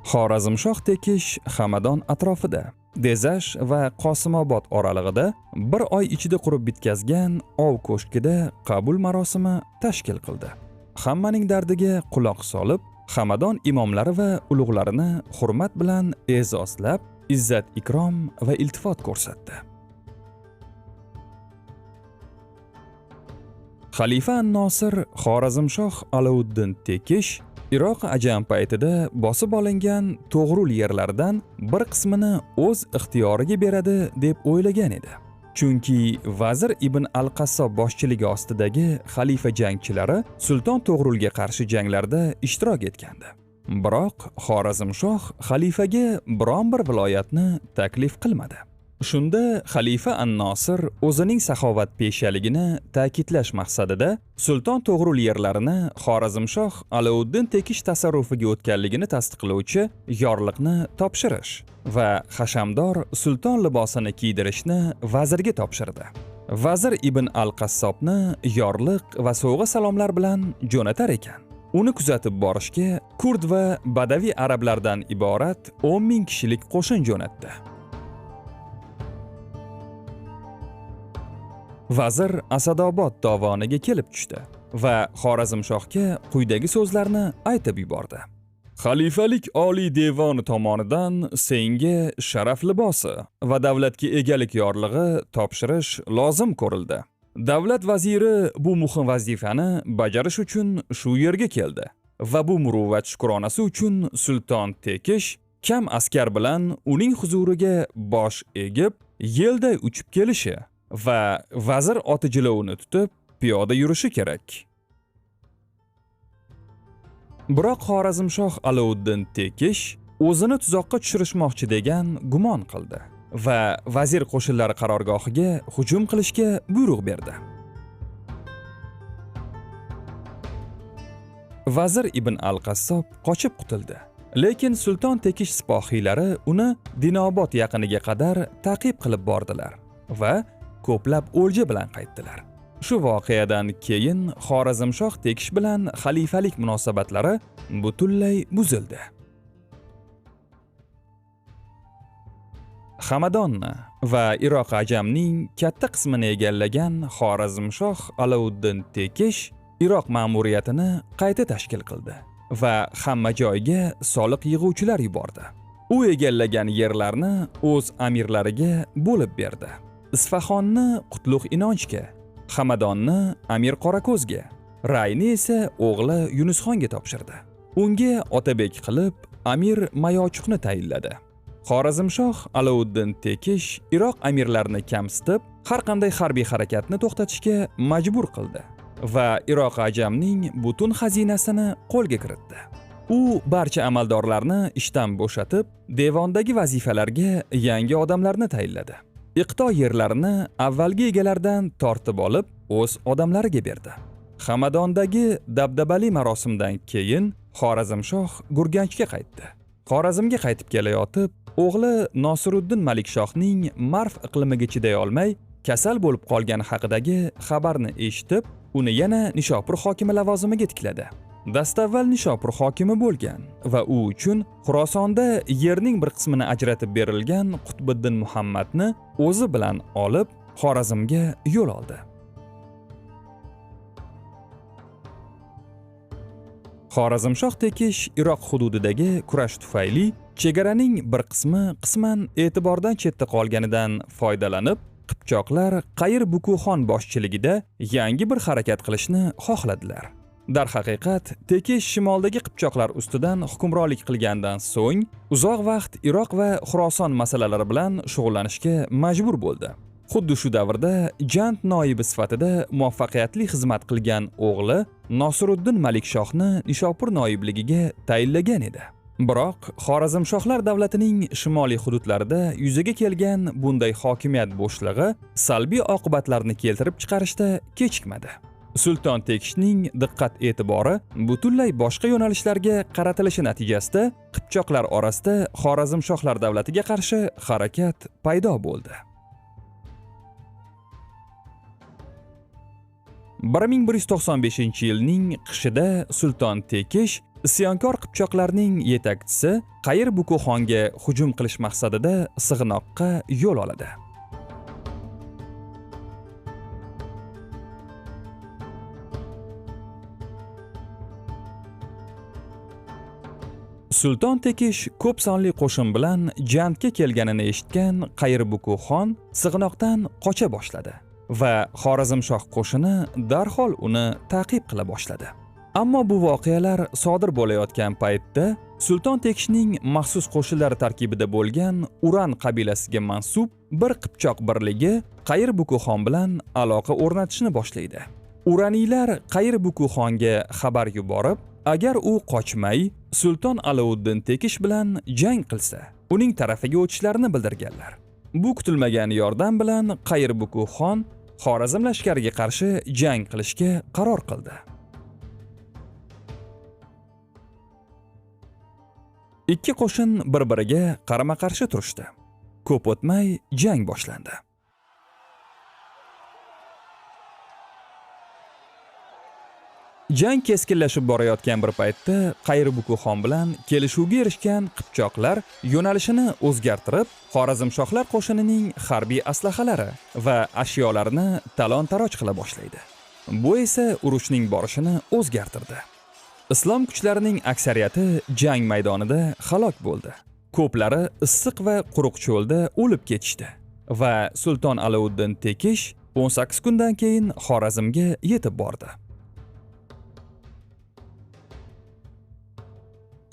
Xorazmshoh Tekish Hamadon atrofida, Dezash va Qosimobod oralig'ida bir oy ichida qurib bitkazgan ov ko'shkida qabul marosimi tashkil qildi. Hammaning dardiga quloq solib, Hamadon imomlari va ulug'larini hurmat bilan e'zozlab, izzat ikrom va iltifot ko'rsatdi. Xalifa An-Nosir Xorazmshoh Alouddin Tekish Iroq ajam paytida bosib olingan To'g'rul yerlaridan bir qismini o'z ixtiyoriga beradi deb o'ylagan edi. Chunki vazir Ibn al-Qassob boshchiligi ostidagi xalifa jangchilari Sulton To'g'rulga qarshi janglarda ishtirok etgandi. Biroq Xorazmshoh xalifaga biron bir viloyatni taklif qilmadi. Shunda xalifa An-Nosir o'zining saxovat peshaligini ta'kidlash maqsadida Sulton To'g'rul yerlarini Xorazmshoh Alouddin Tekish tasarrufiga o'tganligini tasdiqlovchi yorliqni topshirish va hashamdor sulton libosini kiydirishni vazirga topshirdi. Vazir Ibn al-Qassobni yorliq va sovg'a salomlar bilan jo'natar ekan. Uni kuzatib borishga kurd va badaviy arablardan iborat 10 ming kishilik qo'shin jo'natdi. Vazir Asadobod dovoniga kelib tushdi va Xorazmshohga quyidagi so'zlarni aytib yubordi. Xalifalik oliy devoni tomonidan senga sharaf libosi va davlatga egalik yorlig'i topshirish lozim ko'rildi. Davlat vaziri bu muhim vazifani bajarish uchun shu yerga keldi va bu muruvvat shukronasi uchun Sulton Tekish kam askar bilan uning huzuriga bosh egib, yelday uchib kelishi va vazir oti jilovini tutib piyoda yurishi kerak. Biroq Xorazmshoh Alouddin Tekish o'zini tuzoqqa tushirishmoqchi degan gumon qildi va vazir qo'shinlari qarorgohiga hujum qilishga buyruq berdi. Vazir Ibn al-Qassob qochib qutuldi. Lekin Sulton Tekish sipohiylari uni Dinobod yaqiniga qadar ta'qib qilib bordilar va ko'plab o'lja bilan qaytdilar. Shu voqeadan keyin Xorazmshoh Tekish bilan xalifalik munosabatlari butunlay buzildi. Hamadonni va Iroq ajamning katta qismini egallagan Xorazmshoh Alouddin Tekish Iroq ma'muriyatini qayta tashkil qildi va hamma joyga soliq yig'uvchilar yubordi. U egallagan yerlarni o'z amirlariga bo'lib berdi. Isfahonni Qutlug' Inonchga, Hamadonni Amir Qorako'zga, Rayni esa o'g'li Yunusxonga topshirdi. Unga otabek qilib Amir Mayochuqni tayinladi. Xorazmshoh Alouddin Tekish Iroq amirlarini kamsitib, har qanday harbiy harakatni to'xtatishga majbur qildi va Iroq ajamning butun xazinasini qo'lga kiritdi. U barcha amaldorlarni ishdan bo'shatib, devondagi vazifalarga yangi odamlarni tayinladi. Iqto yerlarini avvalgi egalaridan tortib olib, o'z odamlariga berdi. Hamadondagi dabdabali marosimdan keyin Xorazmshoh Gurganchga qaytdi. Xorazmga qaytib kelayotib, o'g'li Nosiruddin Malikshohning Marv iqlimiga chiday olmay, kasal bo'lib qolgani haqidagi xabarni eshitib, uni yana Nishopur hokimi lavozimiga tikladi. Dastavval Nishopur hokimi bo'lgan va u uchun Xurosonda yerning bir qismini ajratib berilgan Qutbiddin Muhammadni o'zi bilan olib Xorazmga yo'l oldi. Xorazmshoh Tekish Iroq hududidagi kurash tufayli chegaraning bir qismi qisman e'tibordan chetda qolganidan foydalanib, qipchoqlar Qayir Bukuxon boshchiligida yangi bir harakat qilishni xohladilar. Darhaqiqat, Tekish shimoldagi qipchoqlar ustidan hukmronlik qilgandan so'ng uzoq vaqt Iroq va Xuroson masalalari bilan shug'ullanishga majbur bo'ldi. Xuddi shu davrda Jand noibi sifatida muvaffaqiyatli xizmat qilgan o'g'li Nosiruddin Malikshohni Nishopur noibligiga tayinlagan edi. Biroq Xorazmshohlar davlatining shimoliy hududlarida yuzaga kelgan bunday hokimiyat bo'shlig'i salbiy oqibatlarni keltirib chiqarishda kechikmadi. Sulton Tekishning diqqat e'tibori butunlay boshqa yo'nalishlarga qaratilishi natijasida qipchoqlar orasida Xorazmshohlar davlatiga qarshi harakat paydo bo'ldi. 1195-yilning qishida Sulton Tekish Isyonkor qipchoqlarning yetakchisi Qayir Bukuxonga hujum qilish maqsadida Sig'inoqqa yo'l oladi. Sulton Tekish ko'p sonli qo'shin bilan Jandga kelganini eshitgan Qayir Bukuxon Sig'inoqdan qocha boshladi va Xorazmshoh qo'shini darhol uni ta'qib qila boshladi. Ammo bu voqealar sodir bo'layotgan paytda Sulton Tekishning maxsus qo'shinlari tarkibida bo'lgan Uran qabilasiga mansub bir qipchoq birligi Qayir Bukuxon bilan aloqa o'rnatishni boshlaydi. Uraniylar Qayir Bukuxonga xabar yuborib, agar u qochmay Sulton Alouddin Tekish bilan jang qilsa, uning tarafiga o'tishlarini bildirganlar. Bu kutilmagan yordam bilan Qayir Bukuxon Xorazm lashkariga qarshi jang qilishga qaror qildi. Ikki qo'shin bir-biriga qarama-qarshi turishdi. Ko'p o'tmay jang boshlandi. Jang keskinlashib borayotgan bir paytda Qayir Bukuxon bilan kelishuvga erishgan qipchoqlar yo'nalishini o'zgartirib, Xorazmshohlar qo'shinining harbiy aslahalari va ashyolarini talon-taroj qila boshlaydi. Bu esa urushning borishini o'zgartirdi. Islom kuchlarining aksariyati jang maydonida halok bo'ldi. Ko'plari issiq va quruq cho'lda o'lib ketishdi va Sulton Alouddin Tekish 18 kundan keyin Xorazmga yetib bordi.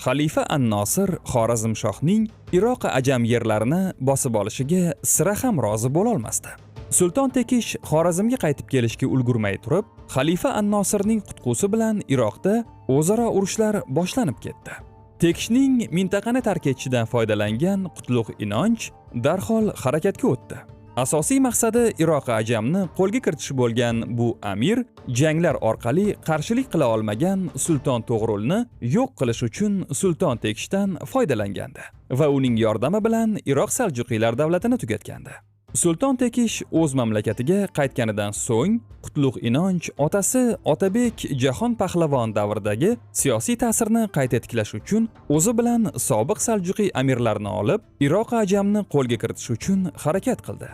Xalifa An-Nosir Xorazmshohning Iroq ajam yerlarini bosib olishiga sira ham rozi bo'la olmasdi. Sulton Tekish Xorazmga qaytib kelishga ulgurmay turib, Xalifa An-Nosirning qutqusi bilan Iroqda o'zaro urushlar boshlanib ketdi. Tekishning mintaqani tark etishidan foydalangan Qutlug' Inonch darhol harakatga o'tdi. Asosiy maqsadi Iroq ajamni qo'lga kiritish bo'lgan bu amir janglar orqali qarshilik qila olmagan Sulton To'g'rulni yo'q qilish uchun Sulton Tekishdan foydalangandi va uning yordami bilan Iroq Saljuqiylar davlatini tugatgandi. Sulton Tekish o'z mamlakatiga qaytganidan so'ng Qutlug' Inonch otasi Otabek Jahon Pahlavon davridagi siyosiy ta'sirni qayta tiklash uchun o'zi bilan sobiq Saljuqiy amirlarini olib, Iroq ajamni qo'lga kiritish uchun harakat qildi.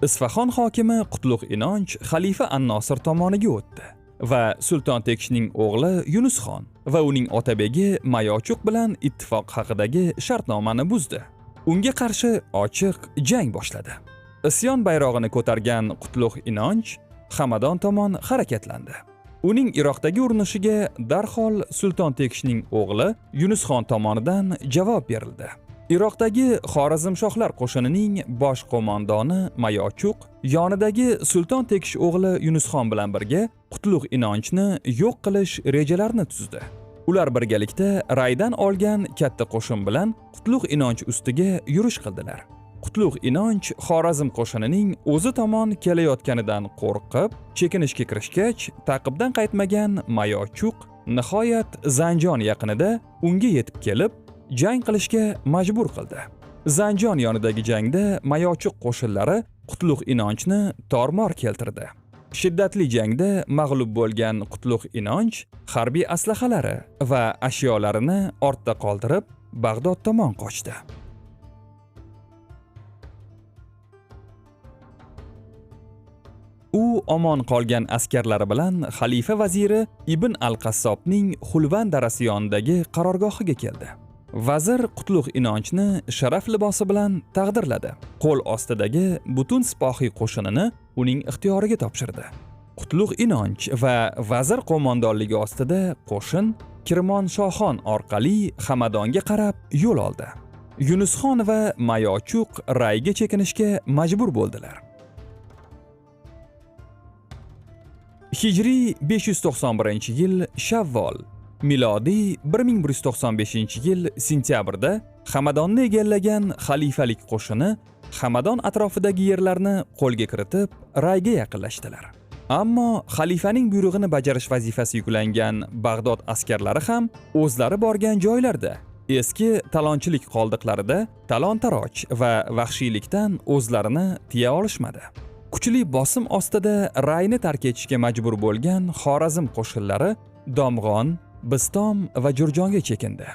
Isfaxon hokimi Qutlug' Inonch Xalifa An-Nosir tomoniga o'tdi va Sulton Tekishning o'g'li Yunusxon va uning otabegi Mayochuq bilan ittifoq haqidagi shartnomani buzdi. Unga qarshi ochiq jang boshladi. Isyon bayrog'ini ko'targan Qutlug' Inonch Hamadon tomon harakatlandi. Uning Iroqdagi urinishiga darhol Sulton Tekishning o'g'li Yunusxon tomonidan javob berildi. Iroqdagi Xorazmshohlar qo'shinining bosh qo'mondoni Mayochuq yonidagi Sulton Tekish o'g'li Yunusxon bilan birga Qutlug' Inonchni yo'q qilish rejalarini tuzdi. Ular birgalikda Raydan olgan katta qo'shin bilan Qutlug' Inonch ustiga yurish qildilar. Qutlug' Inonch Xorazm qo'shinining o'zi tomon kelayotganidan qo'rqib, chekinishga kirishgach, ta'qibdan qaytmagan Mayochuq nihoyat Zanjon yaqinida unga yetib kelib, jang qilishga majbur qildi. Zanjon yonidagi jangda Mayochuq qo'shinlari Qutlug' Inonchni tormor keltirdi. Shiddatli jangda mag'lub bo'lgan Qutlug' Inonch harbiy aslahalari va ashyolarini ortda qoldirib, Bag'dod tomon qochdi. U omon qolgan askarlari bilan xalifa vaziri Ibn al-Qassobning Xulvan darasi yonidagi qarorgohiga keldi. Vazir Qutlug' Inonchni sharaf libosi bilan taqdirladi. Qo'l ostidagi butun sipohiy qo'shinini uning ixtiyoriga topshirdi. Qutlug' Inonch va vazir qo'mondonligi ostida qo'shin Kirmonshohon orqali Hamadonga qarab yo'l oldi. Yunusxon va Mayochuq Rayga chekinishga majbur bo'ldilar. Hijriy 591-yil Shavvol, milodiy 1195-yil sentyabrda Hamadonni egallagan xalifalik qo'shini Hamadon atrofidagi yerlarni qo'lga kiritib, Rayga yaqinlashdilar. Ammo xalifaning buyrug'ini bajarish vazifasi yuklangan Bag'dod askarlari ham o'zlari borgan joylarda eski talonchilik qoldiqlarida talon-taroj va vahshiylikdan o'zlarini tiya olishmadi. Kuchli bosim ostida Rayni tark etishga majbur bo'lgan Xorazm qo'shinlari Domg'on, Bistom va Jurjonga chekindi.